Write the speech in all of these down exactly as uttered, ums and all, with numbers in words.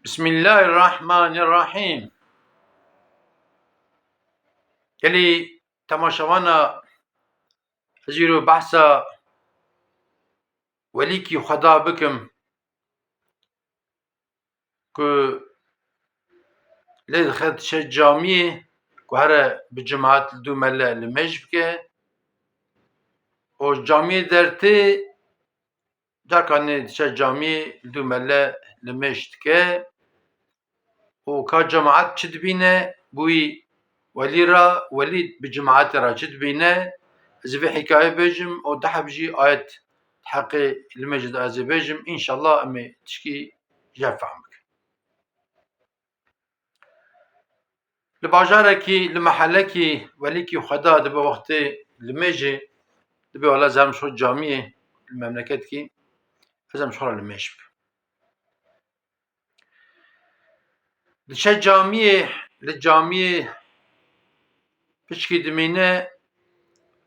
Bismillahirrahmanirrahîm. Gelî temaşevana, ez îro behsa welîkî Xweda bikim ku lê dixe diçe camiyê ku here bi cimat li dû mele limêj bike û camiyê dertê carkanê diçe camiyê li dû mele limêj dike û ka cemaat çi dibîne, bi wî welî re, welî bi cemaatê re çi dibîne, ez ê vê hîkayê bêjim û deheb jî ayet heqê limêjê de ez ê bêjim. Înşallah em ê tişkî jê fehm bikin. Li bajarekî, li mehelekî welîkî Xweda dibe wextê limêjê, dibe wela ez em ji xwe camiyê li memleketkî, ez em ji xwe re limêj bikim. Diçe camiyê, li camiyê piçkî dimîne,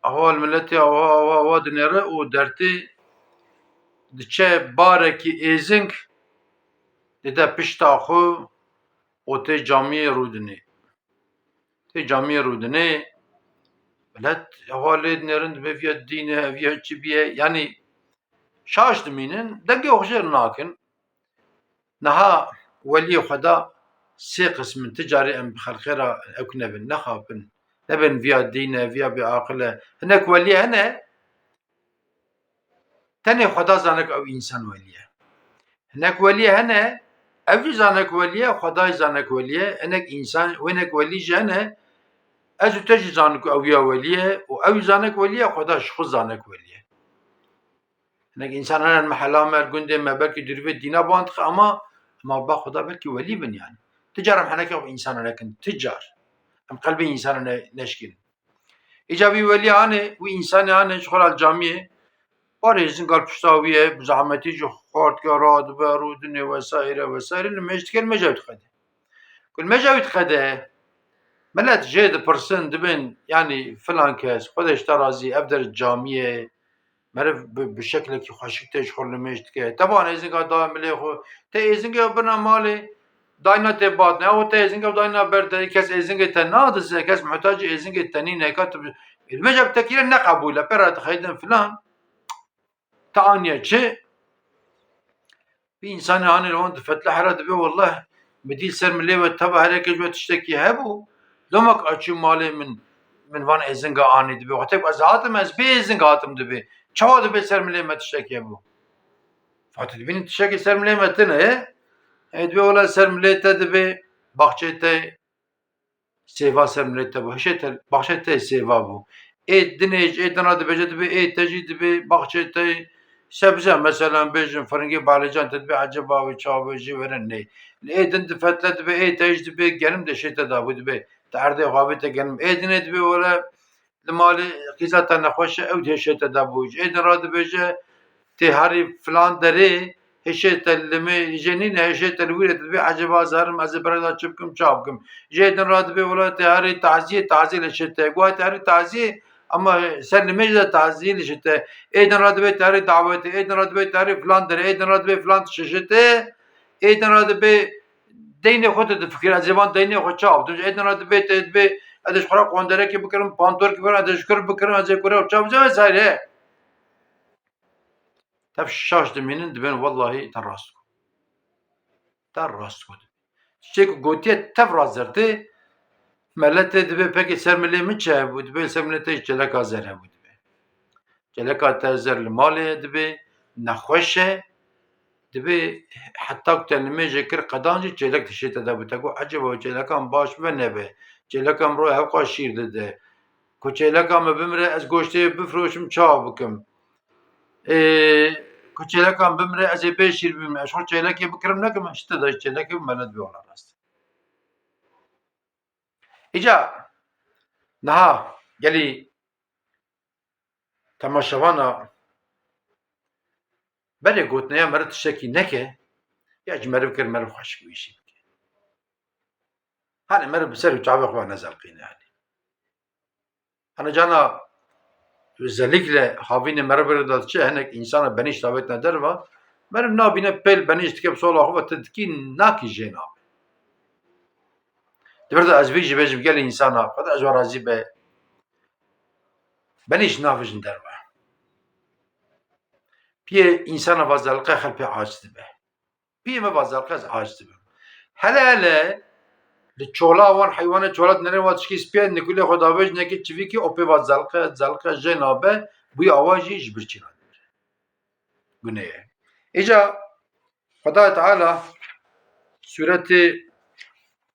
awa li miletê awa, awa, awa dinêre û dertê diçe barekî êzing dide pişta xwe û tê camiyê rûdinê. Tê camiyê rûdinê, milet awa lê dinêrin, dibe viya dîn e, viya çi bîye, yanî şaş dimînin, dengê xwe jê nakin. Niha weliyê Xweda sê qism in, ti carê em bi xelqê re ewk nebin, nexapin, nebin viya dîn e, viya bêaqil e. Hinek weliyê hene, tenê Xweda zane ku ew însan welî ye. Hinek weliyê hene, ew jî zane ku welî ye, Xweda jî zane ku welî ye. Hinek însan, hinek welî jî hene, ez û te jî zanin ku ew ya welî ye û ew jî zane ku welî ye, Xweda ji xwe zane ku welî ye. Hinek însan hene li mehela me, li gundê me, belkî dûrî vê dîna ban dixe, ama, ama ba Xweda belkî welî bin yani. Ti car em henekê xwe bi însanan nekin, ti car. Em qelbê însanan ne-, neşkînin. Îca vî welî anê, wî însanê anê ji xwe re li camiyê, parê êzinga li pişta wî ye, bi zehmetî jî xwar dike, radibe, rûdinê vesaire vesaire, limêj dike, limêja wî diqede. Ku limêja wî diqede, milet jê dipirsin, dibên, yanî filan kes, Xwedê ji te razî, ev der camiyê, meriv bi, bi şeklekî xweşik tê ji xwe limêj dike. Te van êzinga daye milê xwe, te êzingê bina malê, dayna tê batne, ew te êzingê dayna ber derê, kes êzingê te nadize, kes muhtacê êzingê te nîne, ka tu bi-, limêja bi tekî re ne qebûl e, pera dixeydin filan. Te aniye çi? Vî însanê hanê li wan difetle hera dibê, wellah, mi dî ser milê we teva hereke ji we tiştekî hebû. Domak a çû malê min, min van êzinga anî dibê. Wextek ez hatim, ez bê êzing hatim dibê. Çawa dibê ser milê me tiştekî hebû? Fatih dibînî tiştekî ser milê me tine ye. Ê dibê wellah ser milê te dibê, baxçê te, sêva ser milê te bû. Hişê te, baxçê te sêva bû. Ê dinê jî, ê din re dibêje dibê, ê te jî dibê, baxçê te sebze, mesela bêjin, firingê balêcan te dibê, eceba wê çawa bê jê were nê. Li ê din difetle dibê, ê te jî dibê, genim de şê te dabû dibê. Te erdê xwe avê te genim. Ê dinê dibê were li malê qîza te nexweş e, ew dihê şê te dabû. Ji ê din re dibêje, tê herî filan derê, hişê te li me jê nîne, hişê te li wî re dibê, eceba ez herim, ez ê berê de çi bikim, ça bikim? Jê din re dibê, wela tê herî taziyê, taziyê li şê te. Guha tê herî taziyê, ama ser limêj de taziyê li şê te. Ê din re dibê tê herî dawetê, ê din re dibê tê herî filan derê, ê din re dibê filan tişt şê te. Ê din re dibê deynê xwe tu difikirî, ez ê van deynê xwe ça bidim? Ê din re dibê te dibê, ez ê ji xwe re qonderekê bikirim, pantorkê bikirim, ez ê ji kur bikirim, ez ê kurê xwe ça bidim vesaire. Tev şaş dimînin, dibên wellahî te rast got. Te rast got. Tiştê ku gotiye tev rast zertê, meletê dibê pekê ser milê min çi hebû, dibê ser milê te jî çêleka zer hebû dibê. Çêleka te zer li malê ye dibê, nexweş e, dibê heta ku te nimêjê kir qedan jî çêlek dişê te de bû. Te got, eceba çêlekan baş be nebe. Çêlekan mirov hewqa şîr dide. Ku çêleka min bimire, ez goştê bifroşim, çawa bikim? Ê, ku çêlekan bimire, ez ê bê şîr bim. Ez xwe çêlekê bikirim nekim, ez ji te de çêlekê bim, melet bê wela rast. Îca niha gelî temaşevana berê gotineya meriv tiştekî neke, ya ji meriv kir, meriv xweşik wî jî bike. Hani meriv bi ser û çavê xwe nezelqîne hani. Hani cana özellikle havînê meriv re de diçe, hinek însana benîş davêtine derva, Meriv nabîne pêl benîş dike bi sola xwe ve tu dikî nakî jê nabe. Di vir de ez vî jî bêjim gelê însana, Xweda ez we razî be. Benîş navijin derve. Piyê însana vazelqe xelpê aciz dibe. Piyê me vazelqe ez aciz dibim. Hele hele li çola wan heywanê çola dinere wa tişkî spiyê nikulê xwe davêj nekî çivîkî opê vazelqe zelqe jê nabe bûyî awa jî ji birçî nadibire. Guneye. Îca Xwedayê Teala sûretê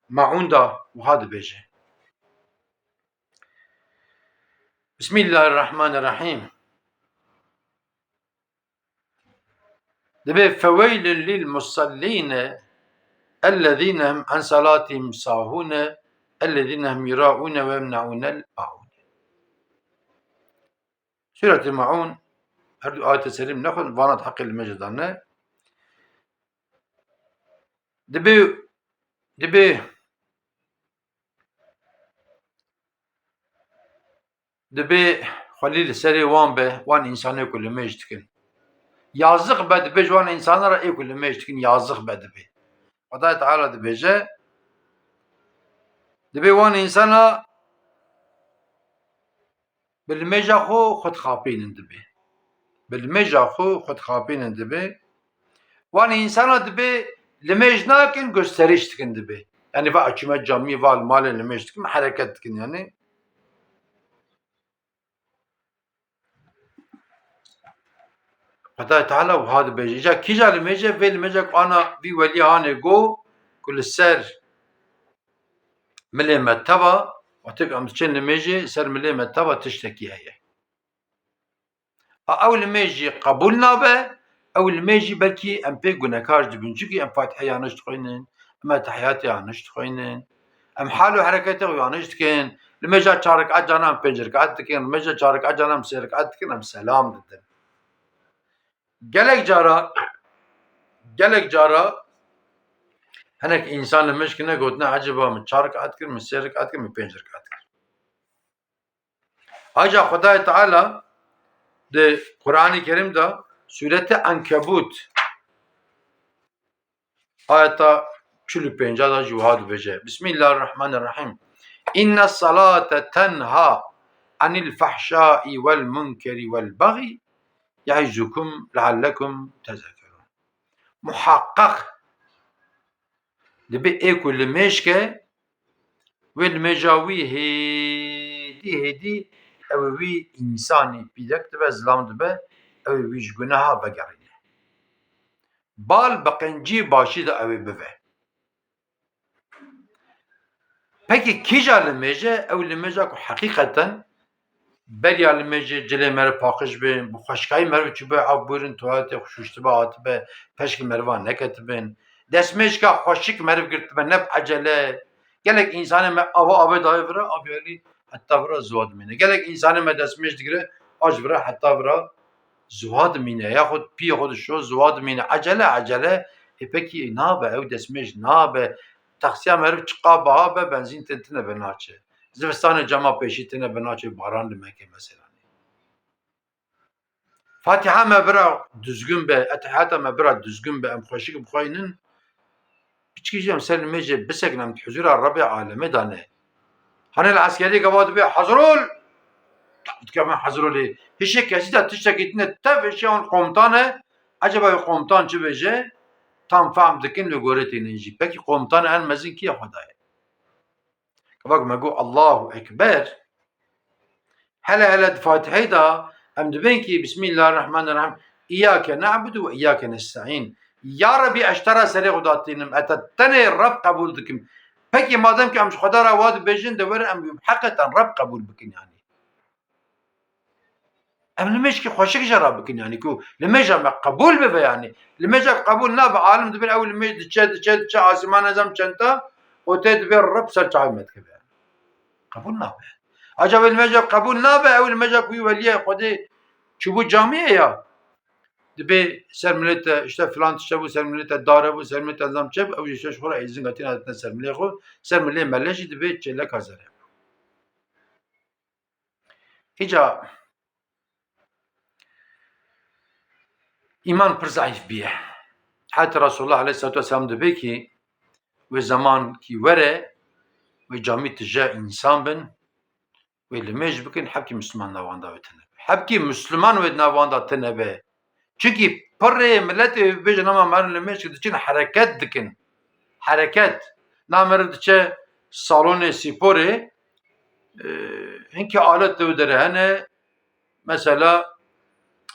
Maûn da wiha dibêje. Bismillahirrahmanirrahîm. Dibê feweylun lil musallîne ellezîne hum an salatîhim sahûne ellezîne hum yuraûne ve yemneûnel maûne. Sûretê Maûn, her du ayetê serî min nexwend, vana di heqê limêje de ne. Dibê, dibê, dibê xwelî li serê wan be, wan însanê ku limêj dikin. Yazix be dibê ji wan însana re ê ku limêj dikin, yazix be dibê. Xwedayê Teala dibêje, dibê wan însana bi limêja xwe xwe dixapînin dibê. Bi limêja xwe xwe dixapînin dibê. Wan însana dibê limêj nakin, gösteriş dikin dibê. Yanî va çûme camî, va li malê limêj dikin, hereket dikin yanî. Xwedayê Teala wiha dibêje, îca kîja limêje, vê limêja ku ana vî welî hanê go, ku li ser milê me teva, wextê ku em diçin limêjê, ser milê me teva tiştekî heye. A ew limêj jî qebûl nabe, ew limêj jî belkî em pê gunekar dibin. Çimkî em Fatihê yanlış dixwînin, em Etehiyatê yanlış dixwînin, em hal û hereketê xwe yanlış dikin. Limêja çar rekat cana em pênc rekat dikin, limêja çar rekat cana em sê rekat dikin, em selam didin. Gelek cara, gelek cara hinek însan limêj kine gotine, eceba min çar rekat kir, min sê rekat kir, min pênc rekat kir. Ayrıca Xwedayê Teala di Qur'anê Kerîm de Sûretê Enkebût ayeta çil û pênc de jî wiha dibêje, Bismillahirrahmanirrahîm. Inne salate tenha anil fahşai vel munkeri vel bagî yaizukum leallekum tezekkerûn. Muhaqqaq dibê ê ku limêj ke, wê limêja wî hêdî hêdî ew ê wî însanî pîrek dibe, zilam dibe, ew ê wî ji guneha vegerîne. Bal bi qencî başî de ew ê bive. Pekî kîja limêje? Ew limêja ku heqîqeten beriya limêjê cilê meriv paqij bin, bi xweşikayî meriv çûbe, av bûrin tuwaletê xwe şûştibe hatibe, peşkî merivan neketibin. Destmêjka xweşik meriv girtibe, ne bi ecele. Gelek însanê me ava avê dayê vira, avê alî heta vira ziwa dimîne. Gelek însanê me destmêj digire, a ji vira heta vira ziwa dimîne. Yaxud piyê xwe dişo, ziwa dimîne. Ecele, ecele. Ê pekî nabe, ew destmêj nabe. Taksiya meriv çiqa biha be, benzîn tê tine be naçe. Zivistanê cema pêşî tine be naçe, baran limeke mesela. Fatiha me bira dizgin be, etehiyata me bira dizgin be, em xweşik bixweynin. Piçkî jî em ser limêjê bisekin, em di huzura Rebbê alemê de ne. Hanê li eskeriyê gava dibê hazir ol, tak dikeve hazir olê. Hişê kesî de tiştekî tine tev hişê wan komutan e. Eceba wê komutan çi bêje? Tam fehm dikin, li gorê tênin jî. Pekî komutanê en mezin kî ye? Xwedayê. Gava ku me got Allahu Ekber, hele hele di Fatihê de em dibên kî Bismillahirrahmanirrahîm, Îyyake na'budu ve îyyake nesta'în. Ya Rebî, ez ji te re serê xwe datînim, ez te tenê Reb qebûl dikim. Pekî madem ku em ji Xweda re wa dibêjin, de werin em wî bi heqetan Reb qebûl bikin yanî. Em limêjkî xweşik jê re bikin, yanî ku limêja me qebûl bibe, yanî. Limêja qebûl nabe, alim dibin ew limêj diçe, diçe, diçe, asîman nezam çend ta, û tê dibê rip ser çavê me dikibe. Qebûl nabe. Aca wê limêja qebûl nabe, ew limêja ku wî weliyê Xwedê çûbû camiyê ya. Dibê ser milê te, işte filan tişte bû, ser milê te dare bû, ser milê te nezam çi bû, ew jî şeş xwe re êzinga tîna didine ser milê xwe, ser milê mele jî dibê çêleka zere bû. Îca îman pir zeîf bîye. Heta Resulullah aleyhissalatu vesselam dibe ki wê zeman ki were, wê camî tije însan bin, wê limêj bikin, hebkî Müslüman navanda wê tine be. Hebkî Müslüman wê navanda tine be. Çunkî pirê miletê wê bêje nama merin limêj ki diçin hereket dikin. Hereket. Na meriv diçe salonê sporê, e, hinkî alet li wê derê hene, mesela,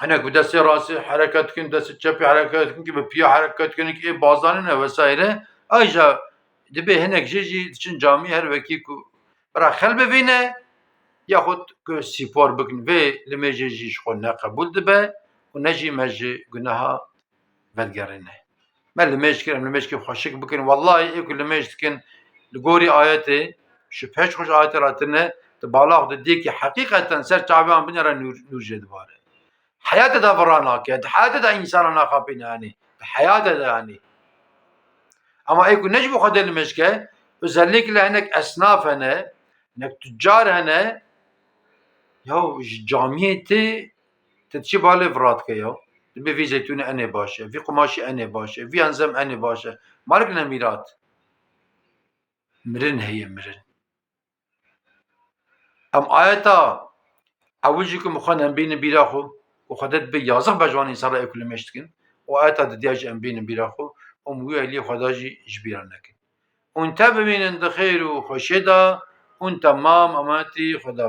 hinek bi destê rastî hereket dikin, destê çepî hereket dikin, ki bi piya hereket dikin, ki ê bazanî ne vesaire. Ayrıca dibê hinek jê jî diçin camî her wekî ku bira xelbivîne, yaxud ku spor bikin. Vê limêjê jî ji xwe ne qebûl dibe û ne jî me ji guneha vedigerîne. Me limêj kir, em limêjkê xweşik bikin. Wellahî ê ku limêj dikin li gorî ayetê, şibhe ji xwe ji ayetê re tine, di bala xwe de dê ki heqîqeten ser çavê wan binêre nûr, nûr jê dibare. Heyatê de vira nake, di heyatê de însana naxapîne, yanî di heyatê de, yanî. Ama ê ku ne ji bo Xwedê limêj ke, özellikle hinek esnaf hene, hinek tucar hene, ya ji camiyê tê, te diçî balê vira dike ya. Dibê vî zeytûnê enê baş e, vî qumaşî enê baş e, vî enzem enê baş e. Malik ne mîrat. Mirin heye, mirin. Em ayeta ewil jî ku min xwend em bînin bîra xwe, ku Xwedê dibe yazix be ji wan însan re ê ku limêj dikin, û ayeta didiya jî em bînin bîra xwe, û em wî eliyê Xweda jî ji bîra nekin. Hûn tevimînin di xêr û xweşê de, hûn temam emanetî Xweda